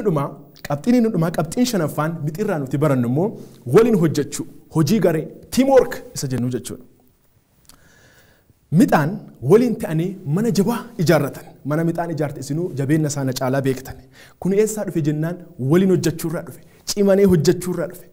Dhumaa qabxiin inni dhumaa qabxiin shanaffaan mixirraa nuti barannu immoo waliin hojjechuu, hojii garee, teamwork isa jennu jechuudha. Mixaan waliin ta'anii mana jabaa ijaarratan. Mana mixaan ijaarte isinuu jabeenya isaana caalaa beektan. Kun eessaa dhufe jennaan waliin hojjechuurraa dhufe. Cimanii hojjechuurraa dhufe.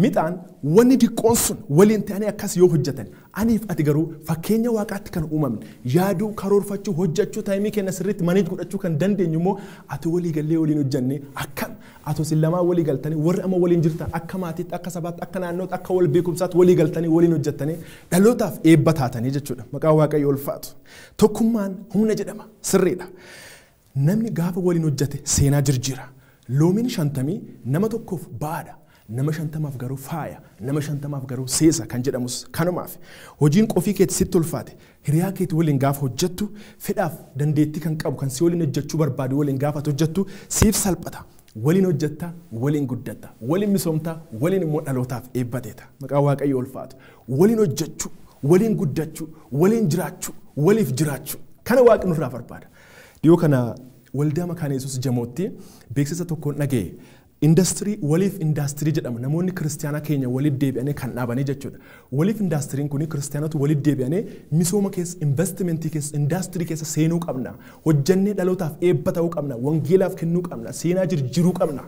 Mixaan wanni diqqoon sun waliin ta'anii akkas yoo hojjetan, aniif ati garuu fakkeenya waaqaatti kan uumamne, yaaduu, karoorfachuu, hojjechuu, time keenya sirriitti manage godhachuu kan dandeenyu immoo ati walii gallee waliin hojjennee akkam atoo isin lamaan walii galtanii, warri amma waliin jirtan akka maatiitti, akka sabaatti, akka naannootti, akka wal beekumsaatti walii galtanii waliin hojjettanii dhalootaaf eebba taatanii jechuudha. Maqaan Waaqayyoo ulfaatu. Tokkummaan humna jedhama, sirriidha. Namni gaafa waliin hojjete seenaa jirjiira. Loomiin 50 nama tokkoof ba'aadha. Nama 50f garuu faaya, nama 50f garuu seesa kan jedhamus kanumaaf. Hojiin qofii keetti sitti ulfaate, hiriyaa keetti waliin gaafa hojjettu, fedhaaf dandeettii kan qabu kan si waliin hojjechuu barbaadu waliin gaafa hojjettu siif salphata. Waliin hojjetta, waliin guddatta, waliin misoomta, waliin immoo dhalootaaf eebbateeta. Maqaan Waaqayyoo ulfaatu. Waliin hojjechuu, waliin guddachuu, waliin jiraachuu, waliif jiraachuu. Kana Waaqni nurraa barbaada. Dhiyoo kana waldaa Makaana Yesuus Jamootti beeksisa tokkoon dhaga'e. Indastirii waliif indaastirii jedhama. Namoonni kiristaanaa keenya walitti deebi'anii kan dhaabanii jechuudha. Waliif indaastiriin kun kiristaanota walitti deebi'anii misooma keessa, investimentii keessa, indaastirii keessa seenuu qabna. Hojjannee dhalootaaf eebba ta'uu qabna. Wangeelaaf kennuu qabna. Seenaa jirjiruu qabna.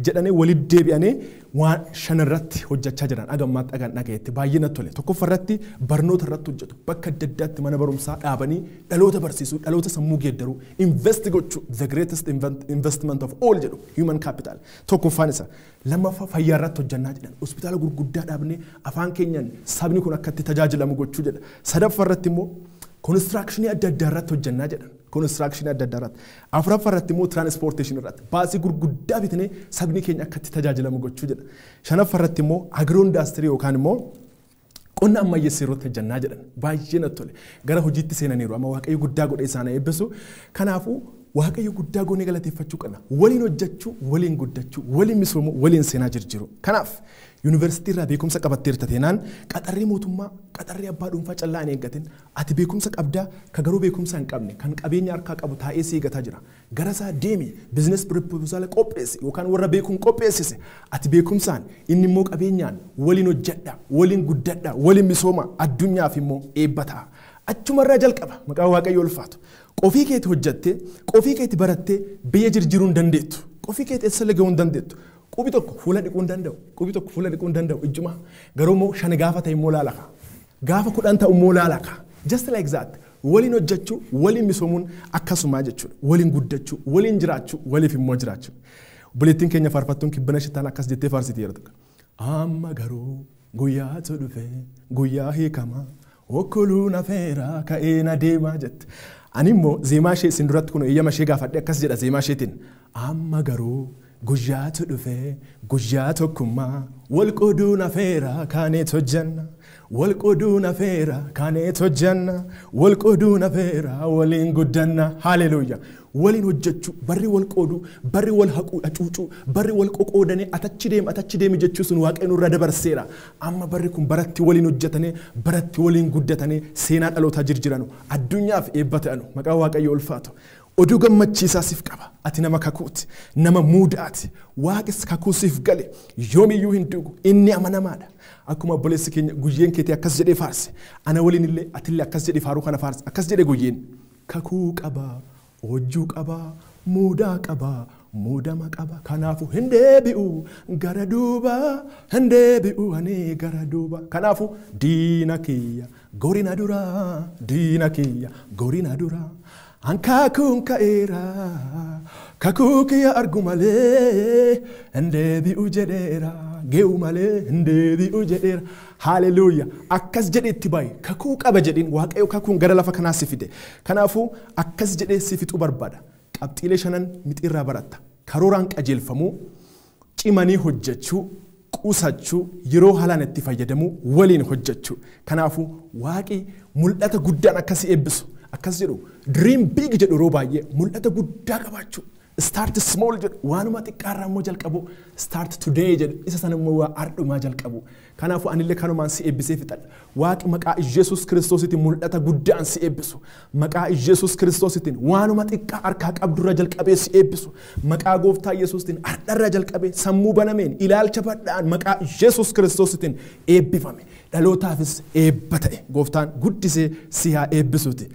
Jedhanii walitti deebi'anii waan shan irratti hojjechaa jiran agammaatti dhagaan dhagayetti baay'ee natti tole. Tokkoffaa irratti barnoota irratti hojjetu. Bakka adda addaatti mana barumsaa dhaabanii dhaloota barsiisuu, dhaloota sammuu geeddaruu, invest gochuu, the greatest investment of all jedhu, human capital. Tokkoffaan isa. Lammaffaa fayyaa irratti hojjannaa jedhan. Hospitaala gurguddaa dhaabnee afaan keenyaan sabni kun akka itti tajaajilamu gochuu jedha. Sadaffaa irratti immoo konistirakshinii adda addaa irratti hojjannaa jedhan. Konistirakshinii adda addaa irratti. Afuraffaa irratti immoo tiraanspoorteeshinii irratti. Baasii gurguddaa bitnee sabni keenya akka itti tajaajilamu gochuu jedha. Shanaffaa irratti immoo agiroo indaastirii yookaan immoo qonna ammayyeessii irratti hojjannaa jedhan. Baay'ee natti tole. Gara hojiitti seenaniiru. Amma Waaqayyo guddaa godhee isaan eebbisu. Kanaafuu Waaqayyo guddaa goonee galateeffachuu qabna. Waliin hojjechuu, waliin guddachuu, waliin misoomuu, waliin seenaa jirjiru. Kanaaf yuunivarsiitii irraa beekumsa qabatteerta teenaan qaxarrii mootummaa, qaxarrii abbaa dhuunfaa callaa hin eeggatin. Ati beekumsa qabdaa, ka garuu beekumsa hin qabne, kan qabeenya harkaa qabu taa'ee si eeggataa jira. Gara isaa deemi, business proposal qopheessi yookaan warra beekuun qopheessise. Ati beekumsaan, inni immoo qabeenyaan waliin hojjedha, waliin guddadha, waliin misooma, addunyaaf immoo eebba ta'a. Achumarraa jalqaba. Maqaan Waaqayyoo ulfaatu. Qofii keetti hojjattee, qofii keetti barattee biyya jirjiiruu hin dandeettu. Qofii keetti eessa gahuu hin dandeettu. Qubi tokko fuula dhiquu hin danda'u. Qubi tokko fuula dhiquu hin danda'u ijjuma. Garuu immoo 5 gaafa ta'e immoo laalaka. Gaafa 10 ta'u immoo laalaka. Just like that. Waliin hojjechuu, waliin misoomuun akkasumaa jechuudha. Waliin guddachuu, waliin jiraachuu, waliif immoo jiraachuu. Obboleettiin keenya faarfattuun Kibbana Shitaan akkas jettee faarsiti yeroo tokko. Amma garuu guyyaatu dhufe, guyyaa hiikamaa, okkoluu nafeera ka'ee na deemaa jette. Ani immoo zeemaa ishee isin duratti kun eeyyama ishee gaafadhe akkas jedha zeemaa isheetiin. Amma garuu guyyaatu dhufe, guyyaa tokkummaa, wal qooduu nafeera kaaneet hojjanna. Wal qooduu nafeera kaaneet hojjanna. Wal qooduu nafeera waliin guddanna. Haleluuyaa. Waliin hojjechuu, barri wal qooduu, barri wal haquu, hacuucuu, barri wal qoqoodanii atachi deemi, atachi deemi jechuu sun Waaqayyo nurra dabarseera. Amma barri kun baratti waliin hojjetanii, baratti waliin guddatanii seenaa dhalootaa jirjiranu, addunyaaf eebba ta'anu. Maqaan Waaqayyoo ulfaatu. Oduu gammachiisaa siif qaba. Ati nama kakuuti, nama muudaati. Waaqis kakuu siif gale yoomiyyuu hin duugu. Inni amanamaadha. Akkuma obboleessi keenya guyyeen keetii akkas jedhee faarse. Ana waliin illee atillee akkas jedhee faaruu kana faarse. Akkas jedhee guyyeen. Kakuu qaba, hojjuu qaba, muudaa qaba, muudama qaba. Kanaafuu hin deebi'u gara duuba, hin deebi'u ani gara duuba. Kanaafuu diina kiyya gorina dura, diina kiyya gorina dura. Ankaakuun ka'eera, kakuu kiyya argu malee hin deebi'u jedheera, ge'u malee hin deebi'u jedheera. Haleluuyaa. Akkas jedhee itti baay'ee kakuu qaba jedhiin Waaqayyo kakuun gara lafa kanaa si fide. Kanaafuu akkas jedhee si fixuu barbaada. Qabxiilee shanan mixirraa baratta. Karooraan qajeelfamuu, cimanii hojjechuu, qusachuu, yeroo haalaan itti fayyadamuu, waliin hojjechuu. Kanaafuu Waaqi mul'ata guddaan akkasii eebbisu. Akkas jedhu dream big jedhu yeroo baay'ee mul'ata guddaa qabaachuu. Start small jedhu, waanuma xiqqaarraa immoo jalqabu. Start today jedhu, isa sana immoo waa ardhumaa jalqabu. Kanaafuu anillee kanumaan si eebbisee fixadha. Waaqi maqaa Iyesuus Kiristoositiin mul'ata guddaan si eebbisu. Maqaa Iyesuus Kiristoositiin waanuma xiqqaa harkaa qabdurra jalqabee si eebbisu. Maqaa Gooftaa Iyesuusitiin ardharra jalqabee sammuu banameen, ilaalcha badhaan, maqaa Iyesuus Kiristoositiin eebbifame. Dhalootaafis eebba ta'e. Gooftaan guddisee si haa eebbisuuti.